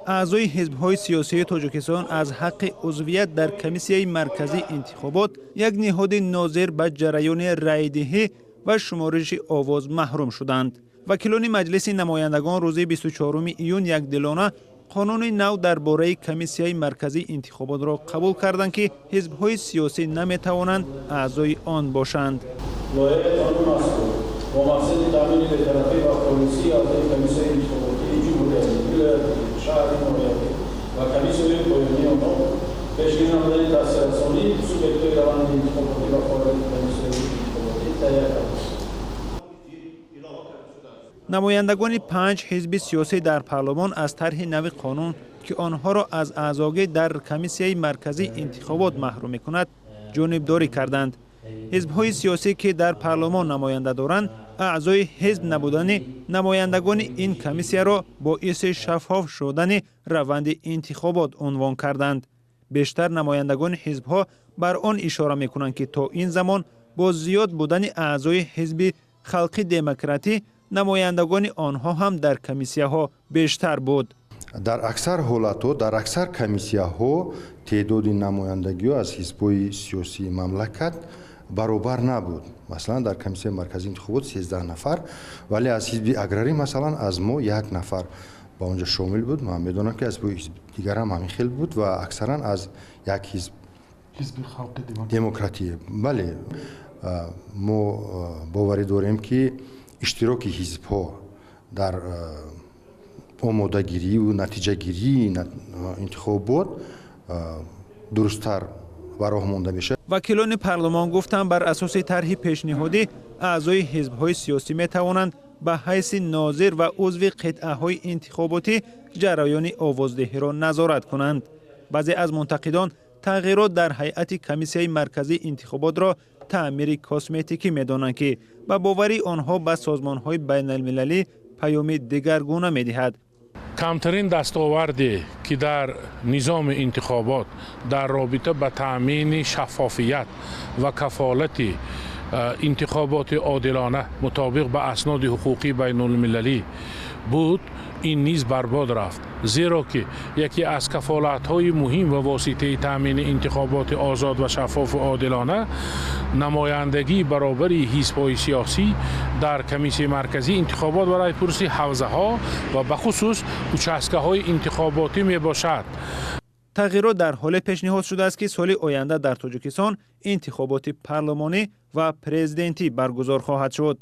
Аъзои ҳизбҳои сиёсии Тоҷикистон аз ҳаққи узвият дар Комиссияи марказии интихобот, як ниҳоди нозир ба ҷараёни раъйдиҳӣ ва шумориши овоз, маҳрум шуданд. Вакилони Маҷлиси намояндагон рӯзи 24 июн якдилона қонуни нав дар бораи Комиссияи марказии интихоботро қабул карданд, ки ҳизбҳои сиёсӣ наметавонанд аъзои он бошанд. Лоиҳаи қонун мазкур бо мақсади таъмини бетарафӣ ва холисии аъзои комиссияи интихоботии ҷумҳуриявӣ, вилоятӣ, шаҳрӣ, ноҳиявӣ ва комиссияҳои поёнии онҳо, пешгирӣ намудани таъсиррасонии субъектҳои раванди интихоботӣ ба фаъолияти комиссияҳои интихоботӣ таҳия карда шуд. Намояндагони панҷ ҳизби сиёсӣ дар парлумон аз тарҳи нави қонун, ки онҳоро аз аъзогӣ дар Комиссияи марказии интихобот маҳрум мекунад, ҷонибдорӣ карданд. Ҳизбҳои сиёсӣ, ки дар парлумон намоянда доранд, аъзои ҳизб набудани намояндагони ин комиссияро боиси шаффоф шудани раванди интихобот унвон карданд. Бештар намояндагони ҳизбҳо бар он ишора мекунанд, ки то ин замон бо зиёд будани аъзои Ҳизби халқи демократӣ намояндагони онҳо ҳам дар комиссияҳо бештар буд. Дар аксар ҳолатҳо, дар аксар комиссияҳо теъдоди намояндагиҳо аз ҳизбҳои сиёсии мамлакат баробар набуд. Масалан, дар Комиссияи марказии интихобот 13 нафар, вале аз ҳизби аграрӣ, масалан, аз мо як нафар ба он ҷо шомил буд. Ман медонам, ки аз ҳизби дигар ҳам ҳамин хел буд ва аксаран аз як ҳизб, демократӣ. Бале, мо боварӣ дорем, ки иштироки ҳизбҳо дар омодагирию натиҷагирии интихобот дурусттар ба роҳ монда мешавад. Вакилони парлумон гуфтанд, бар асоси тарҳи пешниҳодӣ аъзои ҳизбҳои сиёсӣ метавонанд ба ҳайси нозир ва узви қитъаҳои интихоботӣ ҷараёни овоздиҳиро назорат кунанд. Баъзе аз мунтақидон тағйирот дар ҳайати Комиссияи марказии интихоботро таъмири косметикӣ медонанд, ки ба бовари онҳо ба созмонҳои байналмилалӣ паёми дигаргуна медиҳад. Камтарин дастоварде, ки дар низоми интихобот дар робита ба таъмини шаффофият ва кафолати интихоботи одилона мутобиқ ба асноди ҳуқуқии байнулмилалӣ буд, ин низ барбод рафт, зеро ки яке аз кафолатҳои муҳим ва воситаи таъмини интихоботи озод ва шаффофу одилона намояндагии баробари ҳизбҳои сиёсӣ дар Комиссияи марказии интихобот ва райпурсӣ, ҳавзаҳо ва бахусус участкаҳои интихоботӣ мебошад. Тағйирот дар ҳоле пешниҳод шудааст, ки соли оянда дар Тоҷикистон интихоботи парлумонӣ ва президентӣ баргузор хоҳад шуд.